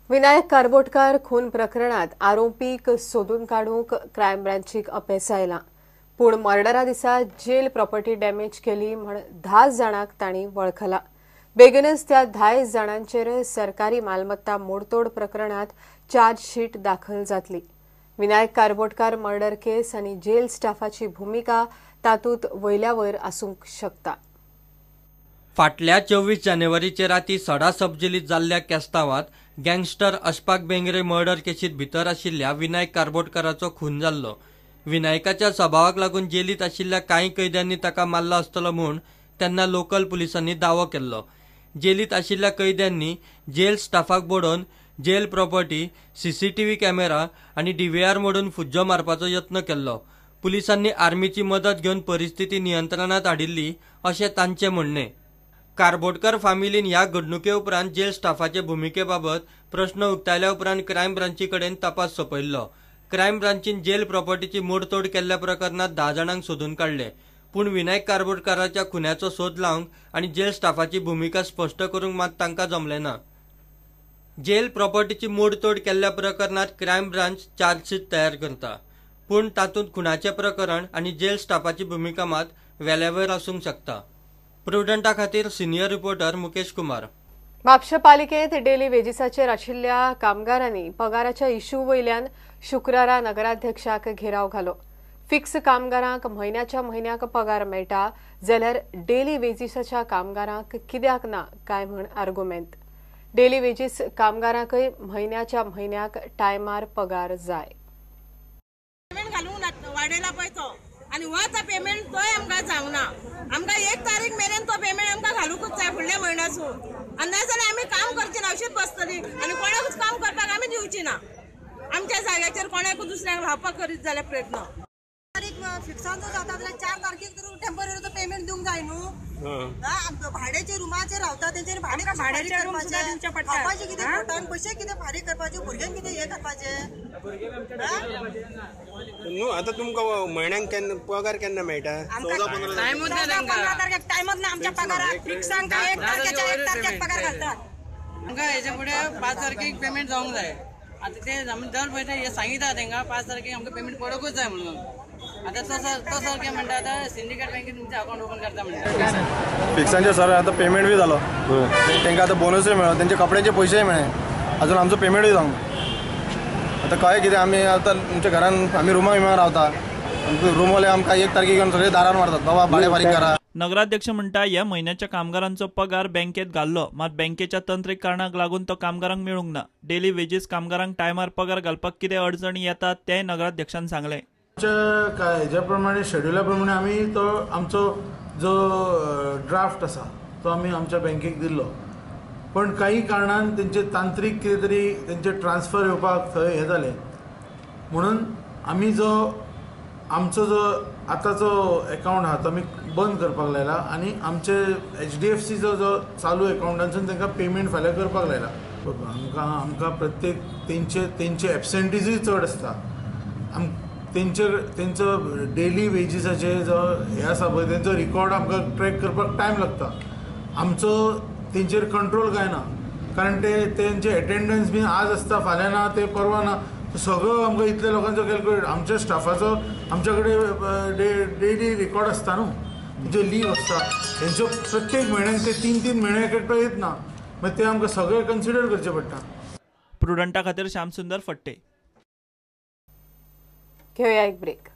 विनायक कारबोटकार खून प्रकरणात आरोपीक सोदून काडूंक क्रायम ब्रांचीक अपेस आयला. पूण मर्डरा दिसा जेल प्रॉपर्टी डॅमेज केली म्हण 10 जाणांक तांणी वळखला. बेगीनच त्या 10 जाणांचेर सरकारी मालमत्ता मोडतोड प्रकरणात चार्जशीट दाखल जातली. विनायक कारबोटकार मर्डर केस आनी जेल स्टाफाची भुमिका तातूंत वयल्यावयर आसूंक शकता. फाटल्या 24 जानेवारीचे राती सडा सबजेलीत जाल्ल्या केस्तांवांत गँगस्टर अशफाक बेंगरे मर्डर केशीत भितर आशिल्ल्या विनायक कारबोटकाराचो खून जाल्लो. विनायकाच्या स्वभावाक लागून जेलीत आशिल्ल्या कांय कैद्यांनी ताका मारलो आसतलो म्हूण तेन्ना लोकल पुलिसांनी दावो केल्लो. जेलीत आशिल्ल्या कैद्यांनी जेल स्टाफाक बडोवन जेल प्रॉपर्टी, सीसीटीव्ही कॅमेरा आनी डीव्हीआर मोडून फुज्जो मारपाचो यत्न केल्लो. पुलिसांनी आर्मीची मदत घेवन परिस्थिती नियंत्रणात हाडिल्ली अशें तांचें म्हणणें. कारबोटकर फामिलीन ह्या घडणुके उपरांत जेल स्टाफाचे भुमिके बाबत प्रश्न उक्तायल्या उपरांत क्रायम ब्रांची कडेन तपास सोंपयल्लो. क्रायम ब्रांचीन जेल प्रॉपर्टीची मोडतोड केल्ल्या प्रकरणांत 10 जाणांक सोदून काडले. पूण विनायक कारबोटकाराच्या खुन्याचो सोद लावंक आनी जेल स्टाफाची भुमिका स्पश्ट करूंक मात तांकां जमलें ना. जेल प्रॉपर्टीची मोडतोड केल्ल्या प्रकरणांत क्रायम ब्रांच चार्जशीट तयार करता, पूण तातूंत खुनाचें प्रकरण आनी जेल स्टाफाची भुमिका मात वेल्यावयर आसूंक शकता. प्रुडंटा खातीर सिनियर रिपोर्टर मुकेश कुमार. म्हापशें पालिकेंत डेली वेजीसाचेर आशिल्ल्या कामगारांनी पगाराच्या इश्यू वयल्यान शुक्रारा नगराध्यक्षाक घेराव घालो. फिक्स कामगारांक म्हयन्याच्या म्हयन्याक पगार मेळटा जाल्यार डेली वेजीसाच्या कामगारांक कित्याक ना काय म्हण आर्गुमेंत. डेली वेजीस कामगारांकय म्हयन्याच्या म्हयन्याक टायमार पगार जाय. पेमेंट घालूंक वाडयला पळय तो आनी हो पेमेंट तोय आमकां जावंक ना. आमकां 1 तारीख मेरेन तो पेमेंट आमकां घालूंकच जाय फुडल्या म्हयन्यासून, आनी नाजाल्यार आमी काम करची ना, अशीच बसतली आनी कोणाकूच काम करपाक आमी दिवची ना. आमच्या जाग्याचेर कोणाकूच दुसऱ्यांक रावपाक करीत जाल्यार प्रयत्न. तारीख फिक्सांचो जाता जाल्यार 4 तारखेक टेम्पररी तो पेमेंट दिवंक जाय न्हू. भाड्याचे रुमाचेर रावता तेंच्यानी भाडें फारीक करपाचें, खावपाचें कितें, पोटान पयशे कितें फारीक करपाचे, भुरग्यांक कितें हें करपाचें न्हू. आतां तुमकां म्हयन्याक केन्ना पगार केन्ना मेळटा? 14-15 तारखेक टायमच ना आमच्या पगाराक. फिक्सांक 1 तारखेच्या 1 तारखेक पगार घालतात. आमकां हेच्या फुडें 5 तारखेक पेमेंट जावंक जाय. आतां ते आमी दर पयशे हे सांगिता तांकां 5 तारखेक आमकां पेमेंट पडोकूच जाय म्हणून. आतां तो सारकें म्हणटा, आतां सिंडिकेट बँकेन तुमचें अकावंट ओपन करता म्हणटा. फिक्सांचे सर आतां पेमेंट बी जालो, तांकां आतां बोनसूय मेळ्ळो, तेंचे कपड्याचे पयशेय मेळ्ळे, अजून आमचो पेमेंटूय जावंक. आतां कळ्ळें कितें, आमी आतां आमच्या घरान आमी रुमा विमा रावता, रूमवाले आमकां 1 तारखेक येवन सगळे दारार मारतात, बाबा भाडें फारीक करा. नगराध्यक्ष म्हणटा ह्या म्हयन्याच्या कामगारांचो पगार बँकेत घाल्लो, मात बँकेच्या तंत्रीक कारणाक लागून तो कामगारांक मेळूंक ना. डेली वेजीस कामगारांक टायमार पगार घालपाक कितें अडचणी येतात तेंय नगराध्यक्षान सांगलें. आमच्या हेज्या प्रमाणे शेड्युला प्रमाणे आमी तो आमचो जो ड्राफ्ट आसा तो आमी आमच्या बँकेक दिल्लो, पण काही कारणान तेंचे तांत्रीक कितें तरी तेंचे ट्रान्सफर येवपाक थंय हें जालें म्हणून आमी जो आमचो जो आतांचो एकावंट आहा तो आमी बंद करपाक लायला आनी आमचे HDFCचो जो चालू एकावंटांसून तांकां पेमेंट फाल्यां करपाक लायला. आमकां आमकां प्रत्येक तेंचे तेंचे एबसेंटीजूय चड आसता. तेंचे तेंचो डेली वेजीसाचे जो हे आसा पळय तेंचो रिकॉर्ड आमकां ट्रॅक करपाक टायम लागता. आमचो तेंचेर कंट्रोल कांय ना, कारण ते तेंचे एटेंडन्स बीन आज आसता, फाल्यां ना, ते परवां ना, सगळो आमकां इतल्या लोकांचो कॅल्कुलेट. आमच्या स्टाफाचो आमच्या कडेन डेली रिकॉर्ड आसता न्हू, तेंच्यो लीव आसता, तेंच्यो प्रत्येक म्हयन्याक ते 3-3 म्हयन्याक एकटो येत ना, मागीर ते आमकां सगळें कन्सिडर करचें पडटा. प्रुडंटा खातीर श्यामसुंदर फट्टे. घेऊया एक ब्रेक.